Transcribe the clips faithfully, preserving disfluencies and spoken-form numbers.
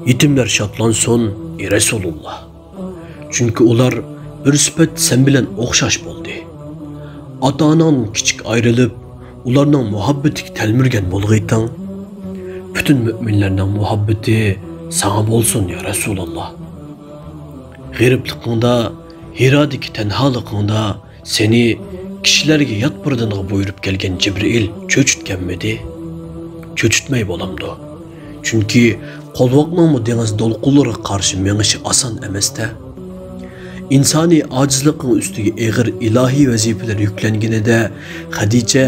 يېتىملەر شادلانسۇن، ئى رەسۇلۇللا. چۈنكى ئۇلار بىر سۈپەت سەن بىلەن ئوخشاش بولدى. ئاتا-ئاناڭدىن كىچىك ئايرىلىپ، ئۇلارنىڭ مۇھەببىتىگە تەلمۈرگەن بولغىيتىڭ. پۈتۈن مۆمىنلەرنىڭ مۇھەببىتى ساڭا بولسۇن، يا رەسۇلاللا. غېرىبلىقىڭدا، ھىرادىكى تەنھالىقىڭدا سېنى كىشىلەرگە يات بىر دىنغا بۇيرۇپ كەلگەن جىبرىئىل چۆچۈتكەنمىدى؟ چۆچۈتمەي بولامدۇ؟ چۈنكى قولۋاقنىڭمۇ دېڭىز دولقۇنلىرىغا قارشى مېڭىشى ئاسان ئەمەستە. ئىنسانىي ئاجىزلىقىڭ ئۈستىگە ئېغىر ئىلاھىي ۋەزىپىلەر يۈكلەنگىنىدە، خەدىچە،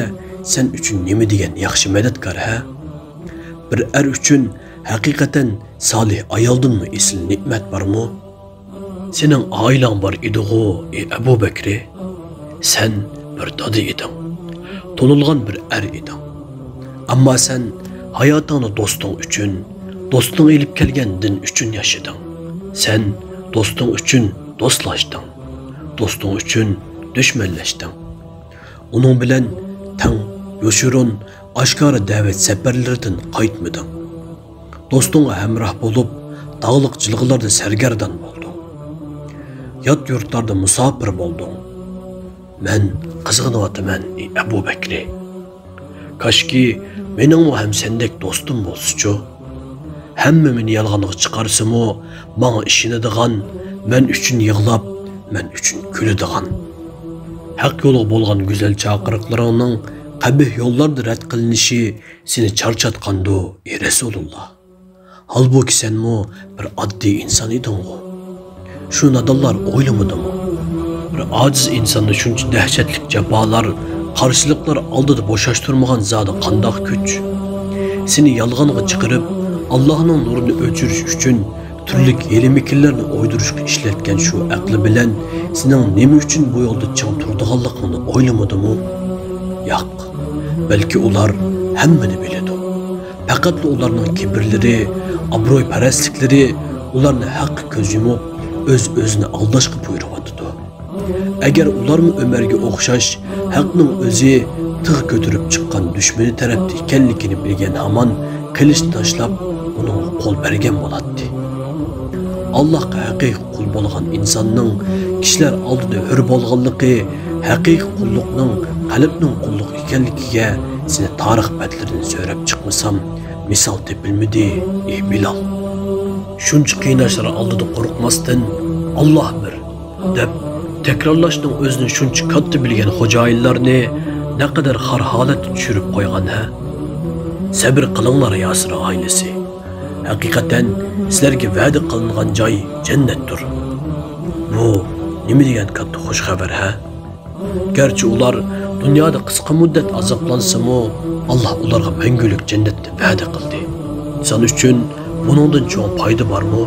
سەن ئۈچۈن نېمە دېگەن ياخشى مەدەتكار، ھە؟ بىر ئەر ئۈچۈن ھەقىقەتەن سالىھ ئايالدىنمۇ ئېسىل نېمەت بارمۇ؟ سېنىڭ ئائىلەڭ بار ئىدىغۇ، ئى ئەبۇ بەكرى؟ سەن بىر دادا ئىدىڭ، تونۇلغان بىر ئەر ئىدىڭ. ئەمما سەن ھاياتىڭنى دوستۇڭ ئۈچۈن، دوستۇڭ ئېلىپ كەلگەن دىن ئۈچۈن ياشىدىڭ. سەن دوستۇڭ ئۈچۈن دوستلاشتىڭ، دوستۇڭ ئۈچۈن دۈشمەنلەشتىڭ. ئۇنىڭ بىلەن تەڭ يوشۇرۇن، ئاشكارا دەۋەت سەپەرلىرىدىن قايتمىدىڭ. دوستۇڭغا ھەمراھ بولۇپ، داغلىق جىلغىلاردا سەرگەردان بولدۇڭ. يات يۇرتلاردا مۇساپىر بولدۇڭ. مەن قىزغىنىۋاتىمەن، ئى ئەبۇ بەكرى. كاشكى، مېنىڭمۇ ھەم سەندەك دوستۇم بولسىچۇ؟ ھەممە مېنى يالغانغا چىقارسىمۇ، ماڭا ئىشىنىدىغان، مەن ئۈچۈن يىغلاپ، مەن ئۈچۈن كۈلىدىغان. ھەق يولغا بولغان گۈزەل چاقىرىقلىرىڭنىڭ قەبىھ يوللاردا رەت قىلىنىشى سېنى چارچاتقاندۇ، ئى رەسۇلۇللا؟ ھالبۇكى، سەنمۇ بىر ئاددىي ئىنسان ئىدىڭغۇ. شۇ نادانلار ئويلىمىدىمۇ؟ بىر ئاجىز ئىنساننى شۇنچە دەھشەتلىك جاپالار، قارشىلىقلار ئالدىدا بوشاشتۇرمىغان زادى قانداق كۈچ؟ سېنى يالغانغا چىقىرىپ، ئاللاھنىڭ نۇرىنى ئۆچۈرۈش ئۈچۈن تۈرلۈك ھىيلە-مىكىرلەرنى ئويدۇرۇشقا ئىشلەتكەن شۇ ئەقلى بىلەن سېنىڭ نېمە ئۈچۈن بۇ يولدا چىڭ تۇرىدىغانلىقىڭنى ئويلىمىدىمۇ؟ ياق، بەلكى ئۇلار ھەممىنى بىلىدۇ. پەقەتلا ئۇلارنىڭ كىبىرلىرى، ئابرۇيپەرەسلىكلىرى ئۇلارنى ھەققە كۆز يۇمۇپ، ئۆز-ئۆزىنى ئالداشقا بۇيرۇۋاتىدۇ. ئەگەر ئۇلارمۇ ئۆمەرگە ئوخشاش ھەقنىڭ ئۆزى تىغ كۆتۈرۈپ چىققان دۈشمىنى تەرەپتە ئىكەنلىكىنى بىلگەن ھامان قىلىچ تاشلاپ ئۇنىڭغا قول بەرگەن بولاتتى. ئاللاھقا ھەقىقىي قۇل بولغان ئىنساننىڭ كىشىلەر ئالدىدا ھۆر بولغانلىقى ھەقىقىي قۇللۇقنىڭ قەلبنىڭ قۇللۇقى ئىكەنلىكىگە سېنى تارىخ بەتلىرىدىن سۆرەپ چىقمىسام، مىسال تېپىلمىدى، ئى بىلال. شۇنچە قىيناشلار ئالدىدا قورقماستىن، «ئاللاھ بىر» دەپ تەكرارلاشنىڭ ئۆزىنى شۇنچە كاتتا بىلگەن خوجايىنلارنى نەقەدەر خار ھالەتتە چۈشۈرۈپ قويغان، ھە؟ سەبرى قىلىڭلار، ياسىر ئائىلىسى. ھەقىقەتەن، سىلەرگە ۋەدە قىلىنغان جاي جەننەتتۇر. بۇ نېمە دېگەن كاتتا خۇش خەۋەر، ھە؟ گەرچە ئۇلار دۇنيادا قىسقا مۇددەت ئازابلانسىمۇ، ئاللاھ ئۇلارغا مەڭگۈلۈك جەننەتنى ۋەدە قىلدى. ئىنسان ئۈچۈن بۇنىڭدىن چوڭ پايدا بارمۇ؟